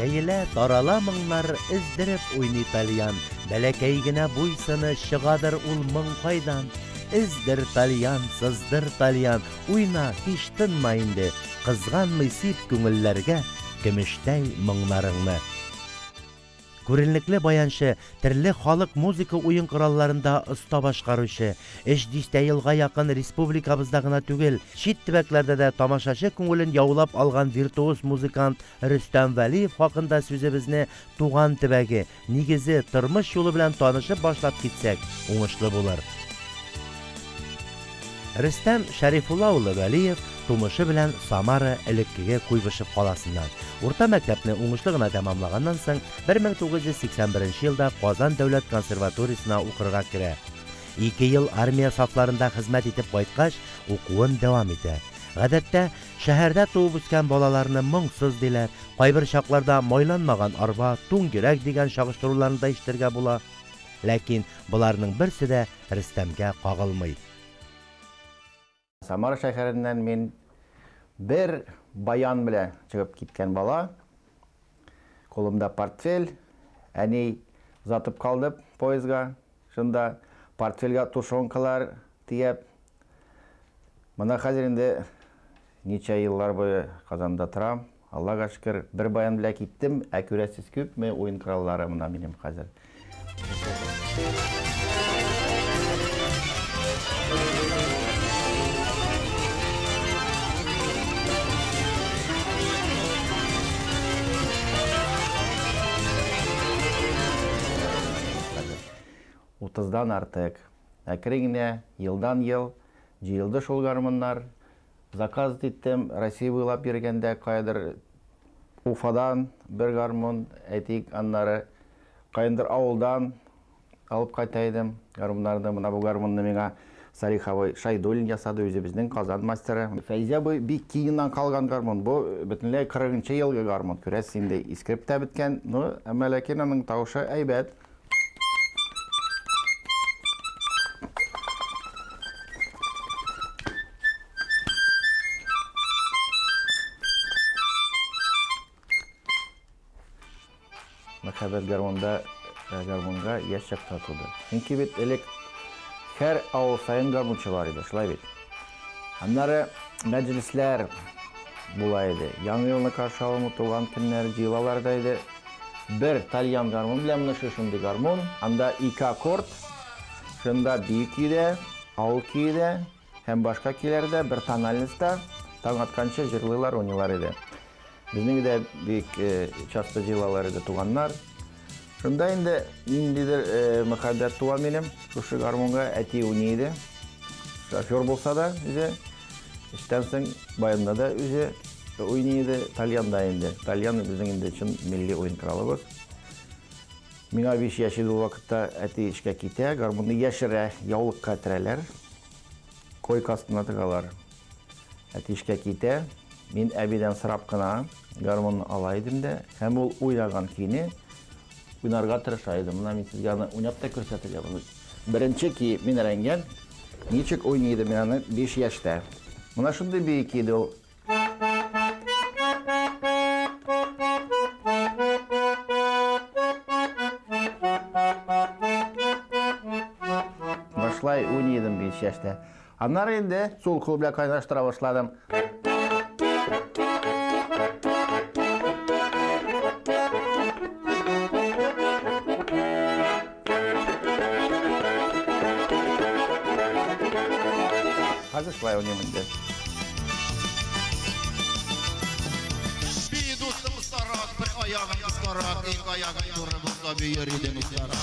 Җәелә, тарала моңнар, Өздереп уйный тальян. Бәләкәй генә буй-сыны, Чыгадыр ул моң кайдан? Өздер, тальян, сыздыр, тальян, Уйна, һич тынма инде, Кызганмый сип күңелләргә Көмештәй моңнарыңны. Күренекле баянчы, терле халык музыка уен коралларында оста башкаручы, өч дистә елга якын республикабызда гына түгел, чит төбәкләрдә дә тамашачы күңелен яулап алган виртуоз музыкант Рөстәм Вәлиев хакында сүзебезне туган төбәге, нигезе, тормыш юлы белән танышып башлап китсәк, уңышлы булыр. Рөстәм Шәрифулла улы Вәлиев тумышы белән Самара элеккеге Куйбышев каласыннан. Урта мәктәпне уңышлы гына тәмамлаганнан соң, 1981 елда Казан дәүләт консерваториясенә укырга керә. Ике ел армия сафларында хезмәт итеп кайткач, укуын дәвам итә. Гадәттә, шәһәрдә туып үскән балаларны моңсыз диләр, кайбер чакларда майланмаган арба, туң йөрәк дигән чагыштыруларны да ишетергә була. Ләкин боларның берсе дә Рөстәмгә кагылмый. Самара шәһәреннән мин бер баян белән чыгып киткән бала. Кулымда портфель. Әни озатып калды поездга. Шунда портфельгә тушенкалар төяп. Менә хәзер инде ничә еллар буе Казанда торам. Аллага шөкер, бер баян белән киттем, ә күрәсез күпме уен кораллары менә минем хәзер. Утыздан артык. Әкрен генә, елдан-ел җыелды шул гармуннар. Заказ иттем, Россия буйлап йөргәндә каядыр Уфадан бер гармун, әйтик, аннары каяндыр авылдан алып кайта идем гармуннарны. Менә бу гармунны миңа Салих абый Шайдуллин ясады, үзебезнең Казан мастеры. Фәйзи абый бик киңнән калган гармун. Бу бөтенләй 40 елгы гармун. Күрәсез инде, искереп тә беткән. Ну, әмма ләкин аның тавышы әйбәт. Мәхәббәт гармунда э, гармунга яшь чакта туды. Чөнки бит элек һәр авыл саен гармунчы бар иде, шулай бит. Аннары мәҗлесләр була иде. Яңа елны каршы алу, туган көннәр җыелалар да иде. Бер тальян гармун белән менә шушындый гармун. Анда ике аккорд. Шунда бию көе дә, авыл көе дә һәм башка көйләр дә бер тональностьта таң атканчы җырлыйлар, уйныйлар иде. Безнең өйдә бик часто җыелалар иде туганнар. Шунда инде ниндидер мәхәббәт туа минем шушы гармунга. Әти уйный иде. Шофер булса да үзе. Эштән соң баянда да үзе уйный иде, тальянда инде. Тальян безнең инде чын милли уен коралыбыз. Миңа 5 яшь иде ул вакытта, әти эшкә китә, гармунны яшерә, яулыкка терәләр, койка астына тыгалар. Әти эшкә китә, мин әбидән сорап кына гармунны ала идем дә, һәм ул уйнаган көйне уйнарга тырыша идем. Менә мин сезгә аны уйнап та күрсәтергә була. Беренче көй мин өйрәнгән, ничек уйный идем мин аны 5 яшьтә. Менә шундый бөек иде ул. Башлай уйный идем 5 яшьтә. Аннары инде сул кул белән кайнаштыра башладым. Хәзер шулай уйныйм инде. Бии дустым остарак, бер аягың кыскарак, ике аягың туры булса, биер идең остарак.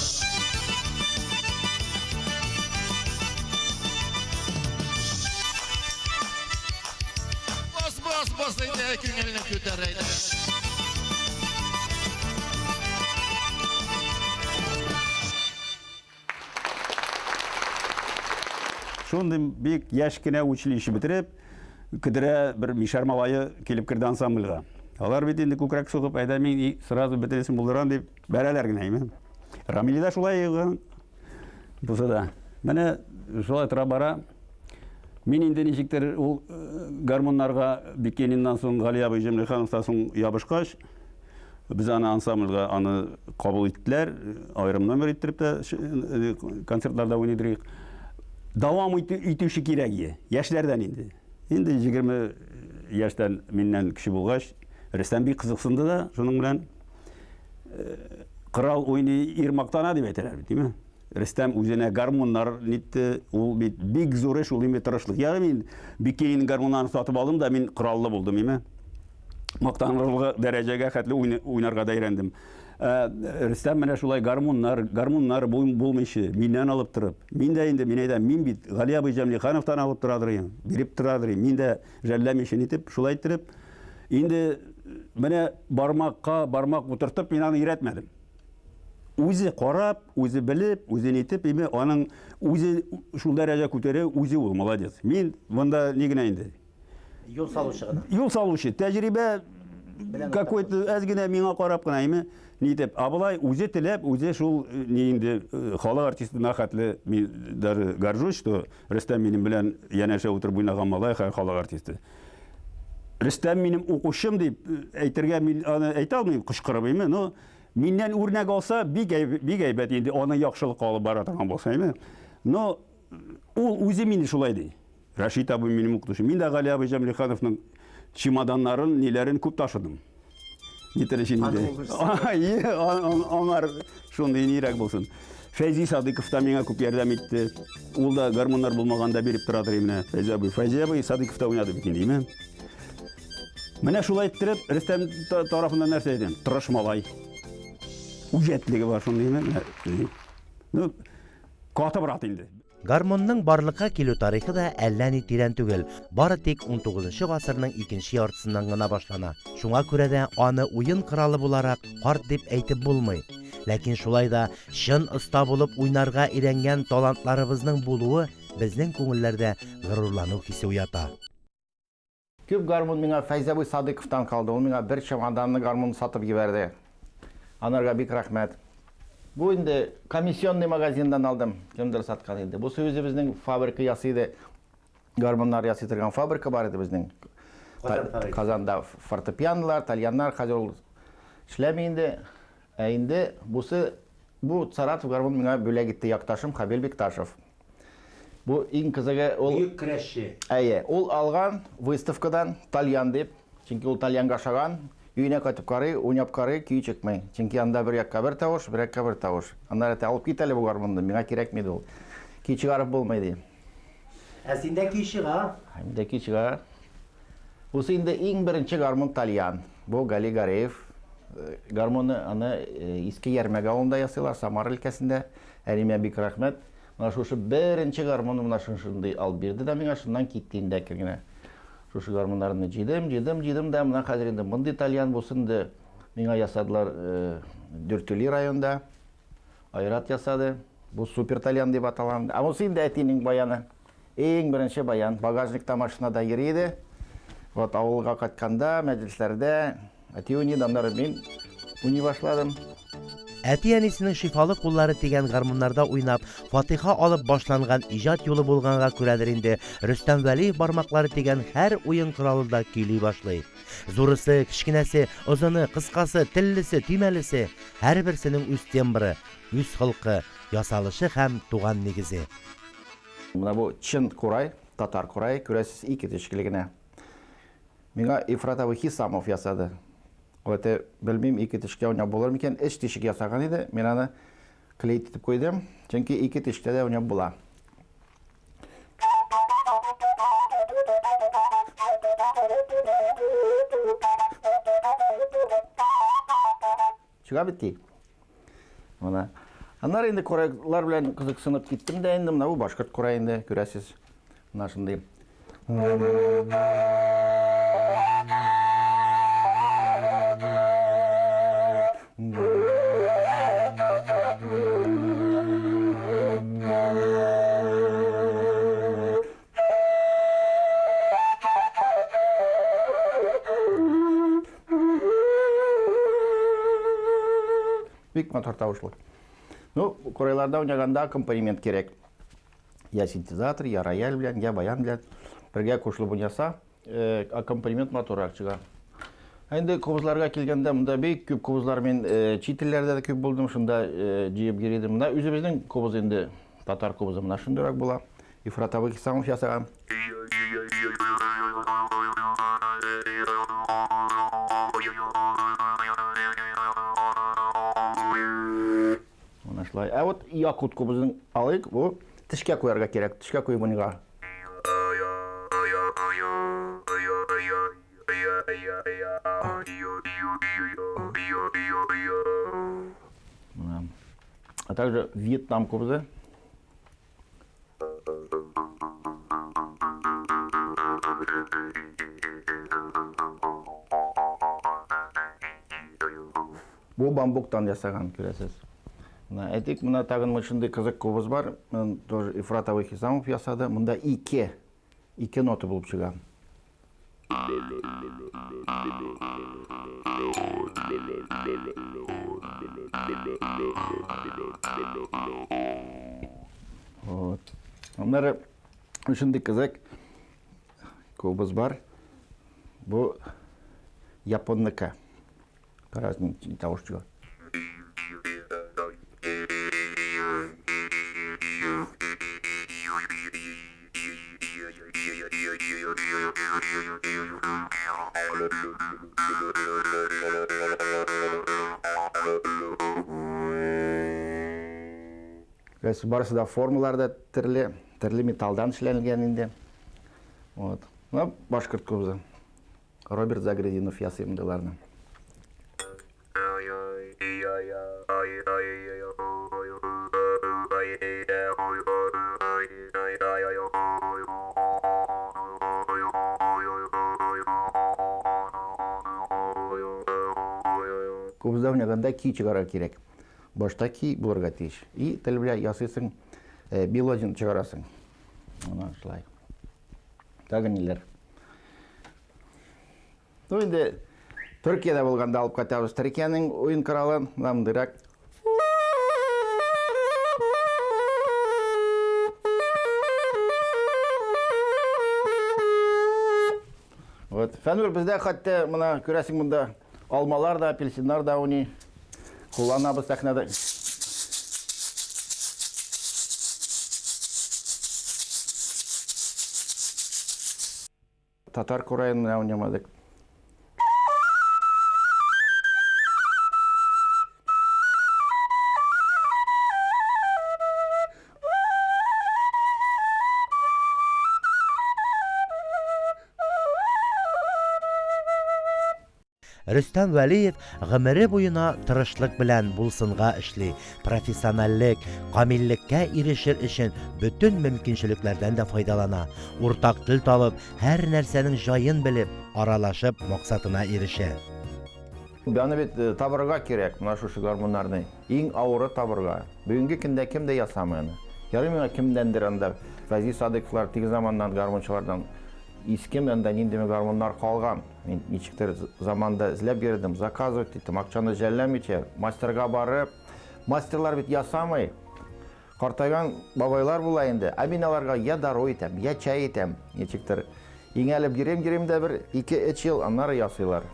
Бас, бас, бас әйдә, күңелне күтәр әйдә. Шундый бик яшь кенә училище бетереп, көдерә бер мишәр малае килеп керде ансамбльгә. Алар бит инде күкрәк сугып, әйдә мин сразу бөтенесен булдырам дип бәрәләр генә, име. Рамиле дә шулай булса да. Менә шулай тора бара. Мин инде ничектер ул э, гармуннарга Бикениннан соң Гали абый Җемлихановтан соң ябышкач, Без аны ансамбльгә аны кабул иттеләр, аерым номер иттереп тә концертларда уйныйдыр. Дәвам итүче кирәк иде, яшьләрдән инде. Инде 20 яшьтән миннән кече булгач, Рөстәм бик кызыксынды да, шуның белән корал уйный, ир мактана дип әйтәләр бит, димме? Рөстәм үзенә гармуннар нитте, ул бит бик зур эш, ул инде тырышлык. Ягъни мин Биккинин гармуннарын сатып алдым да, мин кораллы булдым, име? Мактанырлык дәрәҗәгә хәтле уйнарга да өйрәндем. Ә, Рөстәм менә шулай гармуннар, гармуннар булмыйчы, миннән алып торып. Мин дә инде, мин әйтәм, мин бит Гали абый Җәмлихановтан алып торадыр идем, биреп торадыр идем. Мин дә жәлләмичә нитеп, шулай иттереп, инде менә бармакка бармак утыртып мин аны өйрәтмәдем. Үзе карап, үзе белеп, үзе нитеп, име аның үзе шул дәрәҗә күтәрә, үзе ул молодец. Мин монда ни генә инде. Юл салучы гына. Юл салучы, тәҗрибә какой-то әз генә миңа карап кына име, нитеп. А болай үзе теләп, үзе шул ни инде халык артистына хәтле мин даже горжусь, что Рөстәм минем белән янәшә утырып уйнаган малай халык артисты. Рөстәм минем укучым дип әйтергә мин аны әйтә алмыйм, кычкырып име, но миннән үрнәк алса, бик бик әйбәт инде, аны яхшылыкка алып бара торган булса, име. Но ул үзе мине шулай ди. Рәшит абый минем укытучым. Мин дә Гали абый Җәмлихановның чемоданнарын, ниләрен күп ташыдым. Нитер өчен инде. Аңар шундый нирәк булсын. Фәйзи Садыков та миңа күп ярдәм итте. Ул да гармуннар булмаганда биреп торадыр менә Фәйзи абый. Фәйзи абый Садыков та уйнады бит инде, име? Менә шулай иттереп, Рөстәм тарафыннан нәрсә әйтәм? Тырыш малай. Үҗәтлеге бар шундый, име? Ну, каты брат инде. Гармунның барлыкка килү тарихы да әллә ни тирән түгел, бары тик унтугызынчы гасырның икенче яртысыннан гына башлана. Шуңа күрә дә аны уен коралы буларак карт дип әйтеп булмый. Ләкин шулай да чын оста булып уйнарга өйрәнгән талантларыбызның булуы безнең күңелләрдә горурлану хисе уята. Күп гармун миңа Фәйз абый Садыйковтан калды. Ул миңа бер чемоданны гармун сатып җибәрде. Анарга бик рәхмәт. Бу инде комиссионный магазиннан алдым. Кемдер саткан инде. Бусы үзебезнең фабрика ясый иде. Гармуннар ясый торган фабрика бар иде безнең. Казанда фортепианолар, тальяннар хәзер ул эшләми инде. Ә инде бусы бу Саратов гармун миңа бүләк итте якташым Хабил Бекташев. Бу иң кызыгы ул Бөек көрәшче. Әйе, ул алган выставкадан тальян дип, чөнки ул тальянга ошаган. Өенә кайтып карый, уйнап карый, көй чыкмый. Чөнки анда бер якка бер тавыш, бер якка бер тавыш. Аннары әйтә, алып кит әле бу гармунны, миңа кирәкми ди ул. Көй чыгарып булмый ди. Ә синдә көй чыга. Миндә көй чыга. Бусы инде иң беренче гармун тальян. Бу Гали Гареев гармуны, аны Иске Ярмәк авылында ясыйлар, Самара өлкәсендә. Әниемә бик рәхмәт. Менә шушы беренче гармунны менә шушындый алып бирде дә миңа, шуннан китте инде әкрен генә. Шушы гармуннарны җыйдым, җыйдым, җыйдым да, менә хәзер инде мондый тальян булсын инде миңа ясадылар Дүртөли районында. Айрат ясады. Бу супер тальян дип атала. Ә монысы инде әтинең баяны. Иң беренче баян. Багажникта машинада йөри иде. Вот авылга кайтканда, мәҗлесләрдә әти уйный, аннары мин уйный башладым. Әти-әнисенең шифалы куллары тигән гармуннарда уйнап, фатиха алып башланган иҗат юлы булганга күрәдер инде, Рөстәм Вәлиев бармаклары тигән һәр уен коралы да көйли башлый. Зурысы, кечкенәсе, озыны, кыскасы, теллесе, төймәлесе, һәрберсенең үз тембры, үз холкы, ясалышы һәм туган нигезе. Менә бу чын курай, татар курае, күрәсез, ике тешкеле генә. Миңа Ифрат абый Хисамов ясады. Ул әйтә, белмим, ике тешкә уйнап булыр микән? Өч тишек ясаган иде, мин аны клеить итеп куйдым, чөнки ике тешкә дә уйнап була. Чыга бит ки. Менә. Аннары инде курайлар белән кызыксынып киттем дә инде, менә бу башкорт курае инде, күрәсез. Менә шундый. Бик матур тавышлы. Ну, курайларда уйнаганда аккомпанемент кирәк. Я синтезатор, я рояль белән, я баян белән бергә кушылып уйнаса, э, аккомпанемент матуррак чыга. Ә инде кобызларга килгәндә, монда бик күп кобызлар мин э, чит илләрдә дә күп булдым, шунда э, җыеп йөри идем. Менә үзебезнең кобыз инде, татар кобызы менә шундыйрак була. Ифрат абый Хисамов ясаган. Менә шулай. Ә вот якут кобызын алыйк, бу тешкә куярга кирәк, тешкә куеп уйныйга. А также Вьетнам кобызы. Бу бамбуктан ясаган, күрәсез. Менә әйтик, менә тагын менә шундый кызык кубыз бар. Тоже Ифрат абый Хисамов ясады. Монда ике, ике нота булып чыга. Вот. Аннары шундый кызык кубыз бар. Бу японныкы. Карагыз, нинди тавыш чыга. Барысы да формалар да төрле, төрле металлдан эшләнелгән инде. Вот. Ну, башкорт кубызы. Роберт Загрединов ясый мондыйларны. Кубызда уйнаганда көй чыгарырга кирәк. Башта көй булырга тиеш. И тел белән ясыйсың, э, мелодияне чыгарасың. Менә шулай. Тагын ниләр? Ну инде Төркиядә булганда алып кайтабыз Төркиянең уен коралын, менә мондыйрак. Вот. Фәнүр, бездә хәтта менә күрәсең монда алмалар да, апельсиннар да уйный. Кулланабыз сәхнәдә. Татар кураен менә уйнамадык. Рөстәм Вәлиев гомере буена тырышлык белән булсынга эшли, профессиональлек, камиллеккә ирешер өчен бөтен мөмкинчелекләрдән дә файдалана, уртак тел табып, һәр нәрсәнең җаен белеп, аралашып максатына ирешә. Аны бит э, табырга кирәк, менә шушы гармуннарны. Иң авыры табырга. Бүгенге көндә кем дә ясамый аны. Ярый миңа кемдәндер анда Фәйзи Садыковлар теге заманнан гармунчылардан искеме анда ниндиме гармуннар калган. Мин ничектер заманда эзләп йөрдем, заказывать иттем, акчаны жәлләмичә, мастерга барып, мастерлар бит ясамый. Картайган бабайлар була инде. Ә мин аларга я дару итәм, я чәй итәм, ничектер. Иңәлеп йөрим, йөрим дә бер 2-3 ел, аннары ясыйлар.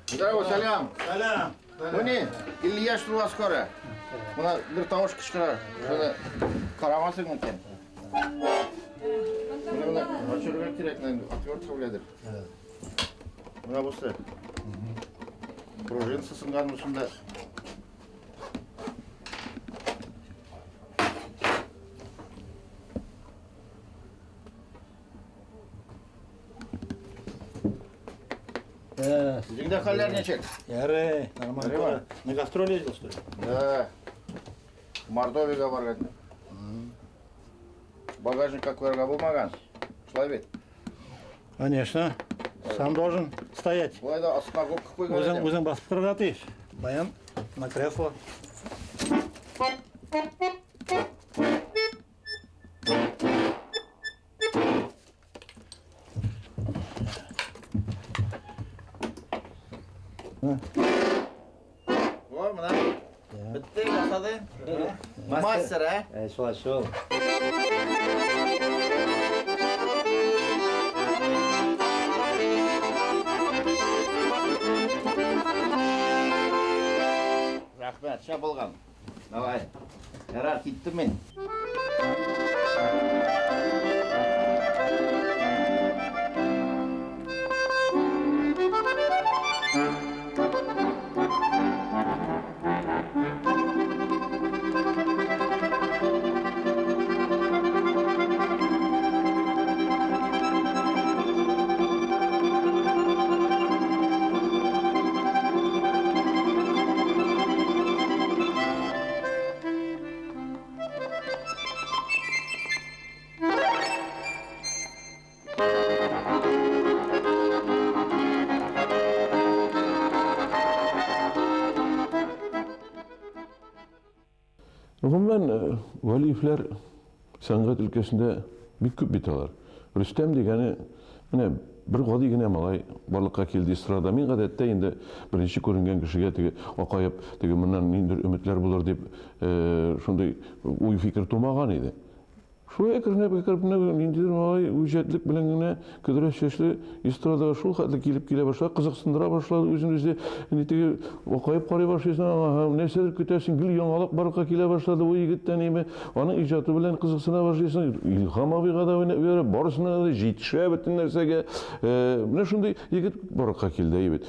Здорово, сәлам. Сәлам. Бу ни? 50 яшь тула скоро. Мына бер тавыш кычкыра. Шуны карамасың микән? Менә моны ачырга кирәк, отвертка беләдер. Менә бусы. Пружинасы сынган шунда. Сезнең дә хәлләр ничек? Ярый, нормально. На гастроли ездил, что ли? Да. Мордовиягә барган. Багажникка куярга булмаган. Шулай бит? Конечно. Сам должен стоять. Болай да астына губка куйган Үзең, үзең басып торырга тиеш. Баян на кресло. О, менә. Бетте, ясады. Мастер, ә? Ә, шулай шул. Рәхмәт, шәп булган. Давай. Ярар, киттем мин. Гомумән, Вәлиевләр сәнгать өлкәсендә бик күп бит алар. Рөстәм дигәне, менә бер гади генә малай барлыкка килде эстрада. Мин гадәттә инде беренче күренгән кешегә теге акаеп, теге моннан ниндидер өметләр булыр дип, шундый уй-фикер тумаган иде. Шулай әкренләп-әкренләп ниндидер малай үҗәтлек белән генә көдрә чәчле эстрадага шул хәтле килеп килә башлады, кызыксындыра башлады үзен үзе. Инде теге акаеп карый башлыйсың аңа һәм нәрсәдер көтәсең, гел яңалык барлыкка килә башлады бу егеттән име. Аның иҗаты белән кызыксына башлыйсың. Илһам абыйга да уйнап йөри, барысына да җитешә бөтен нәрсәгә. Менә шундый егет барлыкка килде, әйе бит.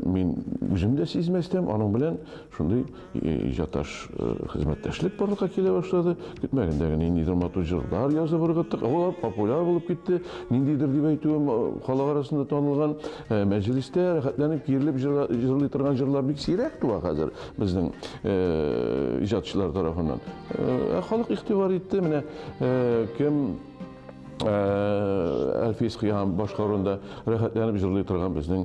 Мин үзем дә сизмәстән аның белән шундый Иҗатташ хезмәттәшлек барлыкка килә башлады. Көтмәгәндә генә ниндидер матур җырлар язып ыргыттык. Алар популяр булып китте. Ниндидер дип әйтүем, халык арасында танылган мәҗлестә рәхәтләнеп киерелеп җырлый торган җырлар бик сирәк туа хәзер безнең иҗатчылар тарафыннан. Ә халык игътибар итте. Менә кем Әлфис Кыям башкаруында рәхәтләнеп җырлый торган безнең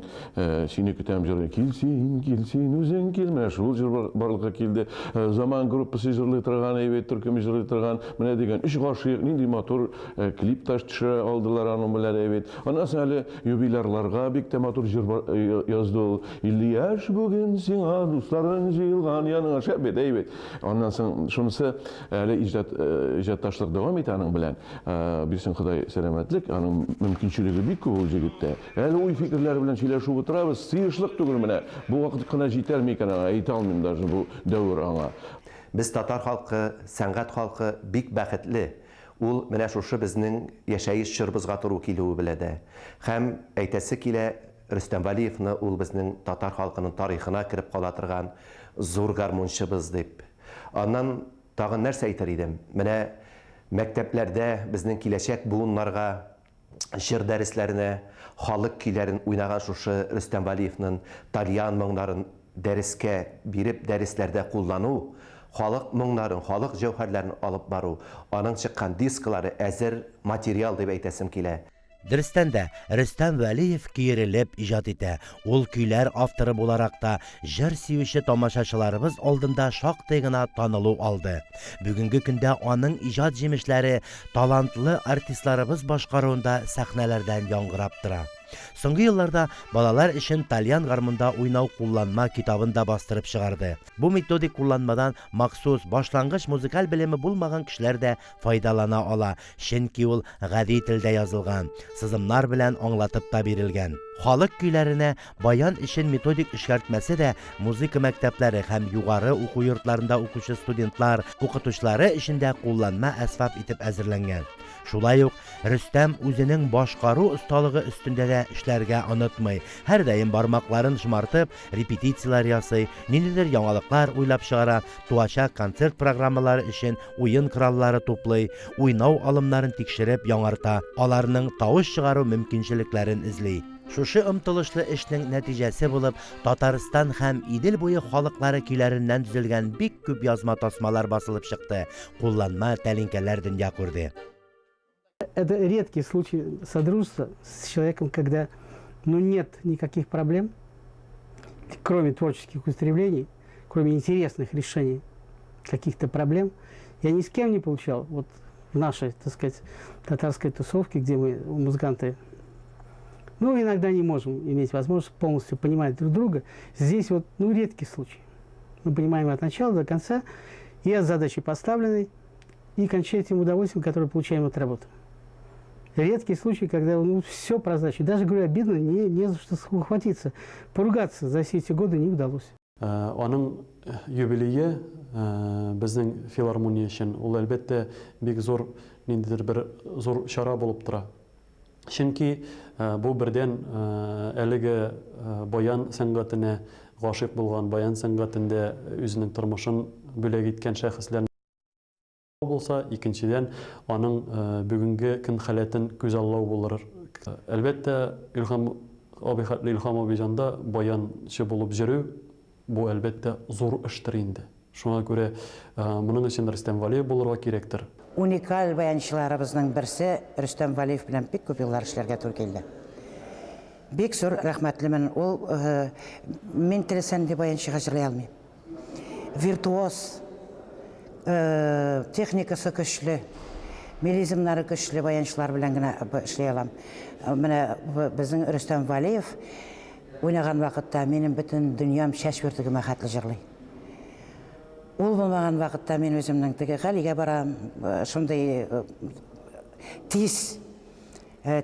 Сине көтәм җыры. Кил син, кил син, үзең кил. Менә шул җыр барлыкка килде. Заман группасы җырлый торган, әйбәт төркеме җырлый торган. Менә дигән өч гашыйк, нинди матур клип та төшерә алдылар аның белән әйбәт. Аннан соң әле юбилярларга бик тә матур җыр язды ул. 50 яшь бүген сиңа, дусларың җыелган яныңа. Шәп бит, әйбәт. Аннан соң шунысы әле иҗат иҗатташлык дәвам итә аның белән. Бирсен Ходай сәламәтлек, аның мөмкинчелеге бик күп ул җегеттә. Әле уй-фикерләре белән сөйләшеп утырабыз, сыешлык түгел менә. Бу вакыт кына җитәр микән аңа, әйтә алмыйм даже бу дәвер аңа. Без татар халкы, сәнгать халкы бик бәхетле. Ул менә шушы безнең яшәеш чорыбызга туры килүе белә дә. Һәм әйтәсе килә, Рөстәм Вәлиевны ул безнең татар халкының тарихына кереп кала торган зур гармунчыбыз дип. Аннан тагын нәрсә әйтер идем? Менә мәктәпләрдә безнең киләчәк буыннарга җыр дәресләренә халык көйләрен уйнаган шушы Рөстәм Вәлиевнын тальян моңнарын дәрескә биреп дәресләрдә куллану, халык моңнарын, халык җәүһәрләрен алып бару, аның чыккан дисклары әзер материал дип әйтәсем килә. Дөрестән дә, Рөстәм Вәлиев киерелеп иҗат итә. Ул көйләр авторы буларак та җыр сөюче тамашачыларыбыз алдында шактый гына танылу алды. Бүгенге көндә аның иҗат җимешләре талантлы артистларыбыз башкаруында сәхнәләрдән яңгырап тора. Соңгы елларда балалар өчен тальян гармунда уйнау кулланма китабын да бастырып чыгарды. Бу методик кулланмадан махсус башлангыч музыкаль белеме булмаган кешеләр дә файдалана ала, чөнки ул гади телдә язылган, сызымнар белән аңлатып та бирелгән. Халык көйләренә баян өчен методик эшкәртмәсе дә музыка мәктәпләре һәм югары уку йортларында укучы студентлар, укытучылары өчен дә кулланма әсбап итеп әзерләнгән. Шулай ук Рөстәм үзенең башкару осталыгы өстендә дә эшләргә онытмый, һәрдаим бармакларын шомартып, репетицияләр ясый, ниндидер яңалыклар уйлап чыгара, туачак концерт программалары өчен уен кораллары туплый, уйнау алымнарын тикшереп яңарта, аларның тавыш чыгару мөмкинчелекләрен эзли. Шушы омтылышлы эшнең нәтиҗәсе булып, Татарстан һәм Идел буе халыклары көйләреннән төзелгән бик күп язма тасмалар басылып чыкты, кулланма тәлинкәләр дөнья күрде. Это редкий случай содружества с человеком, когда ну, нет никаких проблем, кроме творческих устремлений, кроме интересных решений каких-то проблем. Я ни с кем не получал, вот в нашей, так сказать, татарской тусовке, где мы, музыканты, ну, иногда не можем иметь возможность полностью понимать друг друга. Здесь вот, ну, редкий случай. Мы понимаем от начала до конца и от задачи поставленной, и кончая тем удовольствием, которое получаем от работы. Редкий случай, когда ну, все прозрачно. Даже, говорю, обидно, не, не за что ухватиться. Поругаться за все эти годы не удалось. Э, аның юбилее э, безнең филармония өчен ул әлбәттә бик зур ниндидер бер зур чара булып тора. Чөнки э, бу бердән әлеге баян сәнгатенә гашыйк булган, баян сәнгатендә үзенең тормышын бүләк иткән шәхесләр булса, икенчедән, аның бүгенге көн халәтен күзаллау булыр. Әлбәттә, Илһам абый хәтле Илһам абыйҗанда баянчы булып йөрү, бу, әлбәттә, зур эштер инде. Шуңа күрә моның өчен Рөстәм Вәлиев булырга кирәктер. Уникаль баянчыларыбызның берсе Рөстәм Вәлиев белән бик күп еллар эшләргә туры килде. Бик зур рәхмәтлемен. Ул мин теләсә нинди баянчыга җырлый алмыйм. Виртуоз, техникасы көчле, мелизмнары көчле баянчылар белән генә эшли алам. Менә безнең Рөстәм Валиев уйнаган вакытта минем бөтен дөньям чәч бөртегемә хәтле җырлый. Ул булмаган вакытта мин үземнең теге Галигә барам, шундый тиз,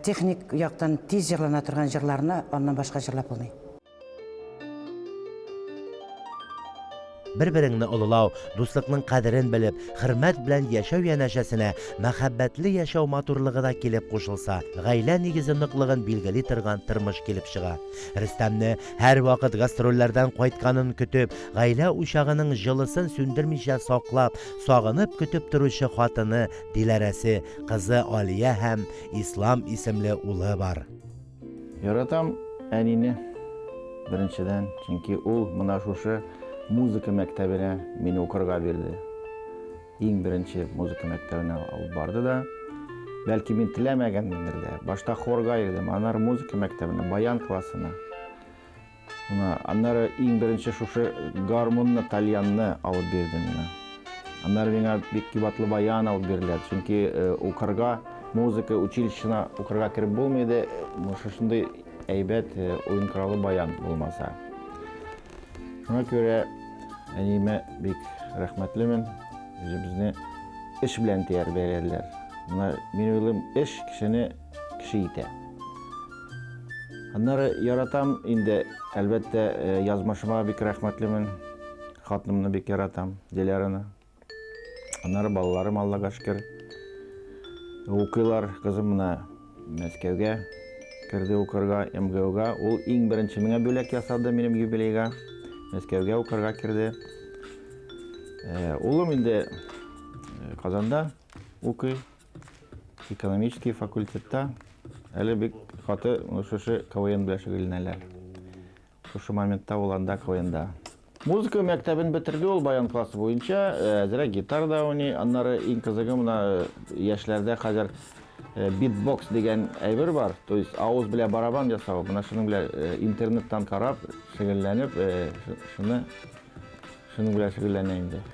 техник яктан тиз җырлана торган җырларны аннан башка җырлап булмый. Бер-береңне олылау, дуслыкның кадерен белеп, хөрмәт белән яшәү янәшәсенә мәхәббәтле яшәү матурлыгы да килеп кушылса, гаилә нигезе ныклыгын билгели торган тормыш килеп чыга. Рөстәмне һәрвакыт гастрольләрдән кайтканын көтеп, гаилә учагының җылысын сүндермичә саклап, сагынып көтеп торучы хатыны Диләрәсе, кызы Алия һәм Ислам исемле улы бар. Яратам әнине, беренчедән, чөнки ул менә шушы музыка мәктәбенә мине укырга бирде. Иң беренче музыка мәктәбенә алып барды да, бәлки мин теләмәгәнмендер дә, башта хорга йөрдем, аннары музыка мәктәбенә, баян классына. Менә аннары иң беренче шушы гармунны, тальянны алып бирде миңа. Аннары миңа бик кыйбатлы баян алып бирделәр. Чөнки э, укырга, музыка училищесына укырга кереп булмый иде, шушындый әйбәт э, уен коралы баян булмаса. Шуңа күрә әниемә бик рәхмәтлемен. Үзебезне эш белән тәрбияләделәр. Менә мин уйлыйм, эш кешене кеше итә. Аннары яратам инде, әлбәттә, э, язмышыма бик рәхмәтлемен. Хатынымны бик яратам, Диляраны. Аннары балаларым, Аллага шөкер, укыйлар. Кызым менә Мәскәүгә керде укырга, МГУга. Ул иң беренче миңа бүләк ясады минем юбилейга. Мәскәүгә укырга керде. Э, улым инде э, Казанда укый. Экономический факультетта әле бик каты шушы КВН белән шөгыльләнәләр. Шушы моментта ул анда КВНда. Музыка мәктәбен бетерде ул баян классы буенча, э, әзрәк гитарада уйный. Аннары иң кызыгы менә э, яшьләрдә хәзер э, битбокс дигән әйбер бар. То есть авыз белән барабан ясау. Менә шуның белән интернеттан карап, шөгыльләнеп, шуны шуның белән шөгыльләнә инде.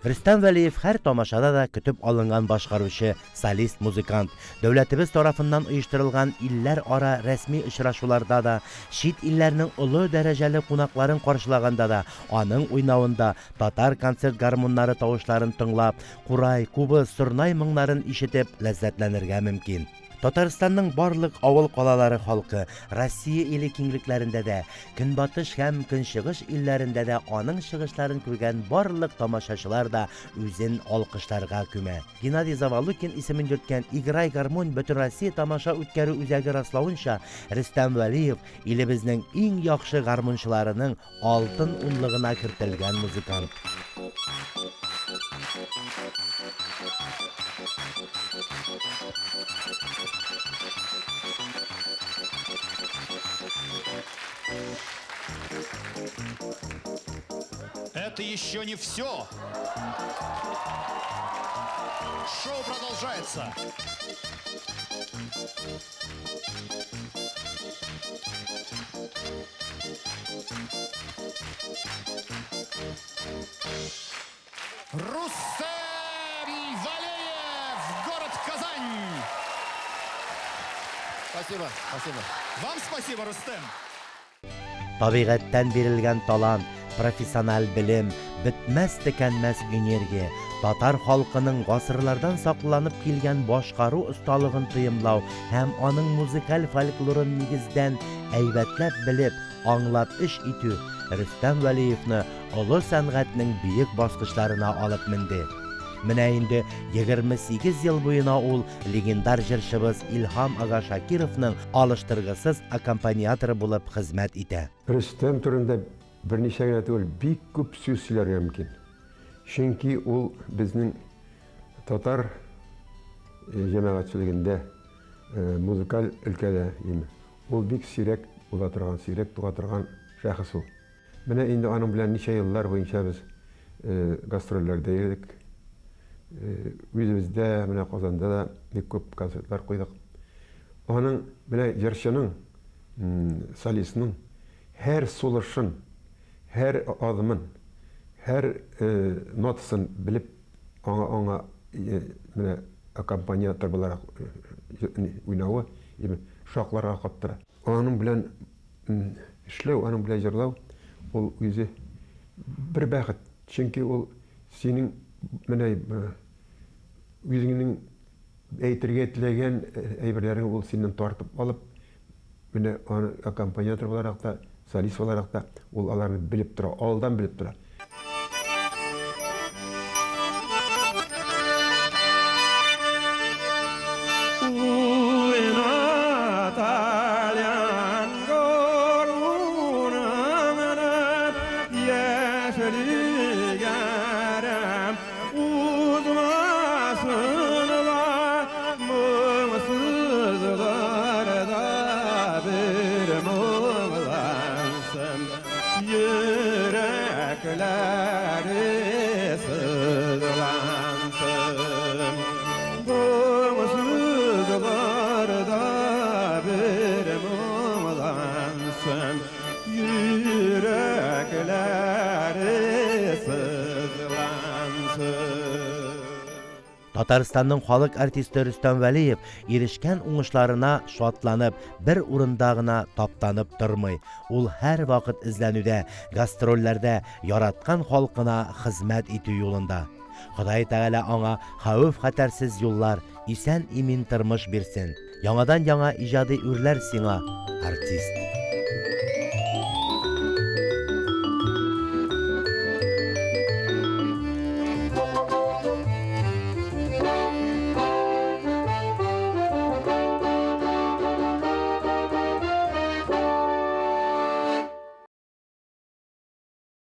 Рөстәм Вәлиев һәр тамашада да көтеп алынган башкаручы, солист, музыкант. Дәүләтебез тарафыннан оештырылган илләр-ара рәсми очрашуларда да, чит илләрнең олы дәрәҗәле кунакларын каршылаганда да аның уйнавында татар концерт гармуннары тавышларын тыңлап, курай, кубыз, сорнай моңнарын ишетеп ләззәтләнергә мөмкин. Татарстанның барлык авыл-калалары халкы Россия иле киңлекләрендә дә, Көнбатыш һәм Көнчыгыш илләрендә дә аның чыгышларын күргән барлык тамашачылар да үзен алкышларга күмә. Геннадий Завалукин исемен йөрткән Играй гармонь Бөтенроссия тамаша үткәрү үзәге раславынча, Рөстәм Вәлиев, илебезнең иң яхшы гармунчыларының Алтын унлыгына кертелгән музыкант. Это еще не все. Шоу продолжается. Рустем Валеев, город Казань. Спасибо, спасибо. Вам спасибо, Рустем. Табигатьтән бирелгән талант, Профессиональ белем, бетмәс-төкәнмәс энергия, татар халкының гасырлардан сакланып килгән башкару осталыгын тоемлау һәм аның музыкаль фольклорын нигездән әйбәтләп белеп, аңлап эш итү Рөстәм Вәлиевны олы сәнгатьнең бөек баскычларына алып менде. Менә инде 28 ел буена ул легендар җырчыбыз Илһам ага Шакировның алыштыргысыз аккомпаниаторы булып хезмәт итә. Рөстәм турында берничә генә түгел, бик күп сүз сөйләргә мөмкин. Чөнки ул безнең татар җәмәгатьчелегендә, музыкаль өлкәдә, дим, ул бик сирәк була торган, сирәк туа торган шәхес ул. Менә инде аның белән ничә еллар буенча без гастрольләрдә йөрдек. Үзебездә, менә Казанда да бик күп концертлар куйдык. Аның, менә җырчының, солистның һәр сулышын, һәр адымын, һәр нотасын белеп, аңа аңа менә аккомпаниатор буларак уйнавы шакларга каттыра. Аның белән эшләү, аның белән җырлау ул үзе бер бәхет. Чөнки ул синең менә үзеңнең әйтергә теләгән әйберләреңне ул синнән тартып алып, Менә аны аккомпаниатор буларак та, солист буларак та ул аларны белеп тора, алдан белеп тора. Татарстанның халык артисты Рөстәм Вәлиев ирешкән уңышларына шатланып, бер урында гына таптанып тормый. Ул һәрвакыт эзләнүдә, гастрольләрдә, яраткан халкына хезмәт итү юлында. Ходай Тәгалә аңа хәвеф-хәтәрсез юллар, исән-имин тормыш бирсен. Яңадан-яңа иҗади үрләр сиңа, артист!